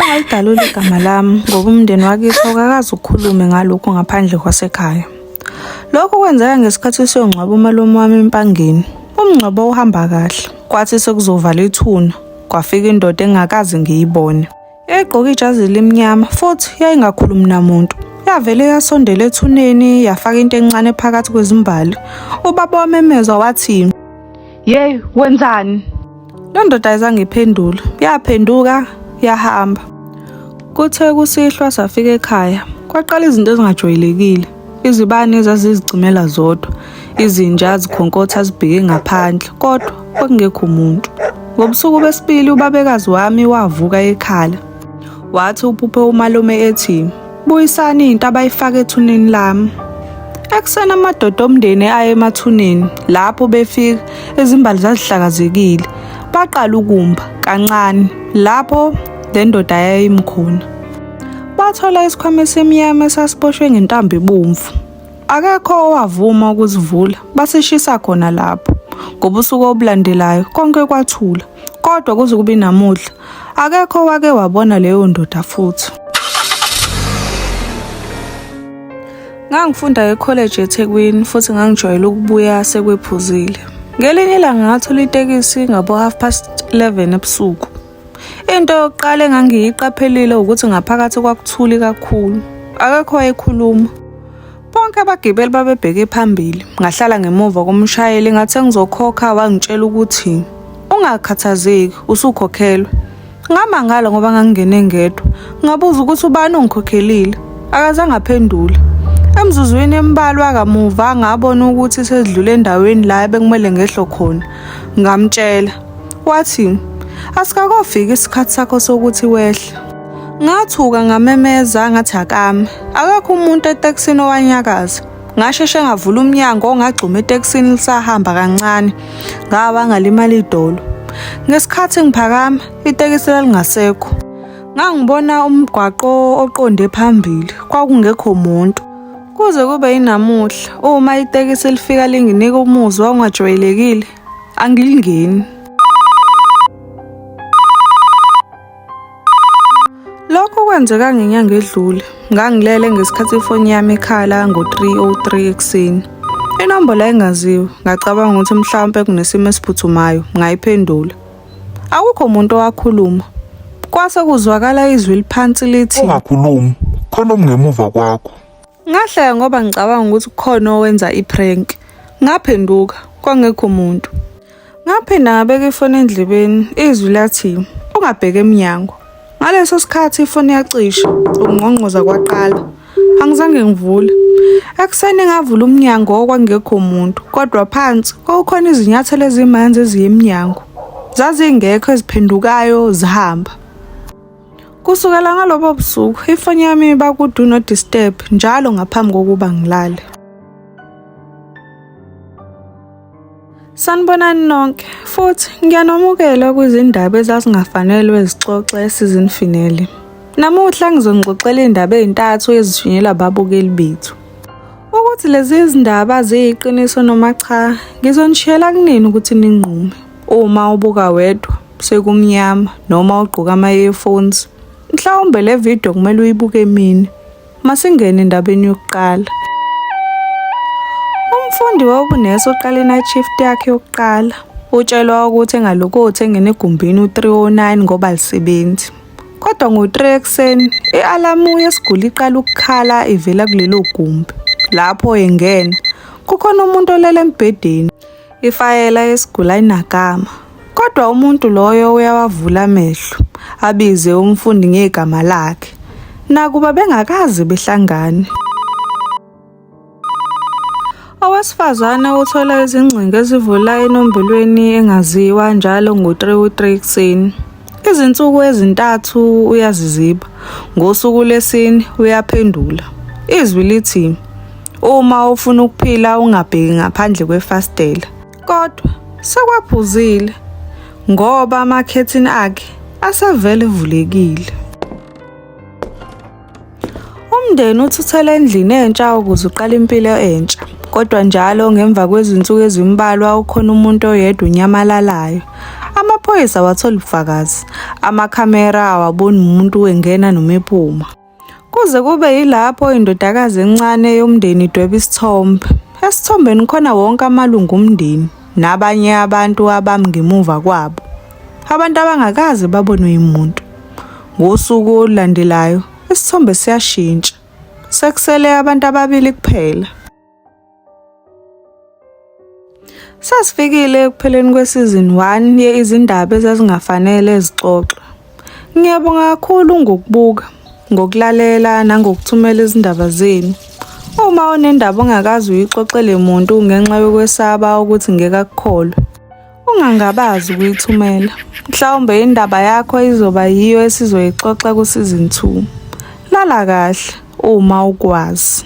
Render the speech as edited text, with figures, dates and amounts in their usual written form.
Ungalidaluli igama lami ngoba umndeni wakithi awukakaze ukhulume ngalokhu ngaphandle kwasekhaya. Lokhu kwenzeka ngesikhathi siyongcwaba umalume wami eMpangeni. Umngcwabo uhamba kahle, kwathi sekuzovala ithuna, kwafika indoda engingakaze ngiyibone. Yayigqoke ijazi elimnyama futhi yayingakhulumi namuntu. Yavele yasondela ethuneni yafaka into encane phakathi kwezimbali. Ubaba wamemeza wathi, "Yeyi, wenzani?" Le ndoda ayizange iphendule. Yaphenduka yahamba. Kuthe kusihlwa safika ekhaya, kwaqala izinto ezingajwayelekile. Izibani zazizicimela zodwa, izinja zikhonkotha zibheke ngaphandle, kodwa kwakungekho muntu. Ngobusuku besibili ubabekazi wami wavuka ekhala. Wathi uphuphe umalume ethi, Buyisani into abayifaka ethuneni lami. Ekuseni amadoda omndeni aye emathuneni. Lapho befika, izimbali zazihlakazekile. Baqala ukumba kancane lapho le ndoda yayimi khona. Bathola isikhwama esimnyama esasiboshwe ngentambo ebomvu. Akekho owavuma ukusivula, basishisa khona lapho. Ngobusuku obulandelayo konke kwathula, kodwa kuze kube namuhla akekho owake wabona leyo ndoda futhi. Ngangifunda ekholeji eThekwini futhi ngangijwayele ukubuya sekwephuzile. Ngelinye ilanga ngathola itekisi ngabo-11:30 ebusuku. Into yokuqala engangiyiqaphelile ukuthi ngaphakathi kwakuthuli kakhulu. Akekho owayekhuluma. Bonke abagibeli babebheke phambili. Ngahlala ngemuva komshayeli ngathi sengizokhokha wangitshela ukuthi ungakhathazeki usukhokhelwe. Ngamangala ngoba ngangingene ngedwa. Ngabuza ukuthi ubani ongikhokhelile. Akazange aphendule. Emzuzwini embalwa kamuva ngabona ukuthi sesidlule endaweni la ebekumele ngehlo khona. Ngamtshela. Wathi, Asikakofiki isikhathi sakho sokuthi wehle. Ngathuka ngamemeza ngathi akame. Akekho umuntu etekisini owanyakaza. Ngasheshe ngavula umnyango ngagxuma etekisini lisahamba kancane. Ngawa ngalimala idolo. Ngesikhathi ngiphakama, itekisi lalingasekho. Ngangibona umgwaqo oqonde phambili, kwakungekho muntu. Kuze kube yinamuhla, uma itekisi lifika linginika umuzwa ongajwayelekile, angilingeni. Lokhu kwenzeka ngenyanga edlule. Ngangilele ngesikhathi ifoni yami ikhala ngo-3:03 ekuseni. Inombolo yayingaziwa, ngacabanga ukuthi mhlawumpe kunesimo esiphuthumayo, ngayiphendula. Akukho muntu owakhuluma. Kwase kuzwakala izwi eliphansi lithi, Ungakhulumi, khona okungemuva kwakho. Ngahleka ngoba ngicabanga ukuthi kukhona owenza i-prank. Ngaphenduka, kwangekho muntu. Ngaphinda ngabeka ifoni endlebeni, izwi lathi, ungabheki emnyango. Ngaleso sikhathi ifoni yacisha, ukungqongqoza kwaqala. Angizange ngivule. Ekuseni ngavula umnyango kwangekho muntu, kodwa phansi kwakukhona izinyathelo ezimanzi eziya emnyango. Zazingekho eziphendukayo zihamba. Kusukela ngalobo busuku, ifoni yami iba ku-do not disturb njalo ngaphambi kokuba ngilale. Sanibonani nonke futhi ngiyanamukela kwizindaba ezazingafanelwe zixoxe esizini finale. Namuhla ngizonixoxela iy'ndaba ey'ntathu ezithunyelwa ababukeli bethu. Ukuthi lezi zindaba ziyiqiniso noma cha, ngizonishiyela kunini ukuthi ninqume. Uma ubuka wedwa, sekumnyama noma ugqoke ama-earphones, mhlawumbe le video kumele uyibuke emini. Masingene endabeni yokuqala. Umfundi wobunesi uqala i-night shift yakhe yokuqala. Utshelwa ukuthi engalokothi engene egumbini u-309 ngoba alisebenzi. Kodwa ngo-3 ekuseni, i-alamu yesiguli iqala ukukhala ivela kulelo gumbi. Lapho engena, kukhona umuntu olele embhedeni. Ifayela yesiguli ayinagama. Kodwa umuntu loyo uyawavula amehlo, abize umfundi ngegama lakhe. Nakuba bengakaze behlangane. Owesifazane uthola izingcingo ezivula enombelweni engaziwa njalo ngo-3:03 ekuseni. Izinsuku ezintathu uyaziziba. Ngosuku lwesine uyaphendula. Izwi lithi, Uma ufuna ukuphila ungabheki ngaphandle kwefasitela. Kodwa sekwephuzile ngoba amakhethini akhe asevele evulekile. Umndeni uthuthela endlini entsha ukuze uqale impilo entsha. Kodwa njalo ngemva kwezinsuku ezimbalwa ukhona umuntu oyedwa unyamalalayo. Amaphoyisa awatholi bufakazi, amakhamera awaboni muntu engena noma ephuma. Kuze kube yilapho indodakazi encane yomndeni idweba isithombe. Esithombeni khona wonke amalungu omndeni nabanye abantu abami ngemuva kwabo. Abantu abangakaze babonwe yimuntu. Ngosuku olulandelayo, isithombe siyashintsha. Sekusele abantu ababili kuphela. Sesifikile ekupheleni kwe-season 1 ye-Izindaba Ezazingafanele Zixoxwe. Ngiyabonga kakhulu ngokubuka, ngokulalela nangokuthumela izindaba zenu. Uma unendaba ongakaze uyixoxele muntu ngenxa yokwesaba ukuthi ngeke akukholwe, ungangabazi ukuyithumela. Mhlawumbe indaba yakho izoba yiyo esizoyixoxa ku-season 2. Lala kahle uma ukwazi.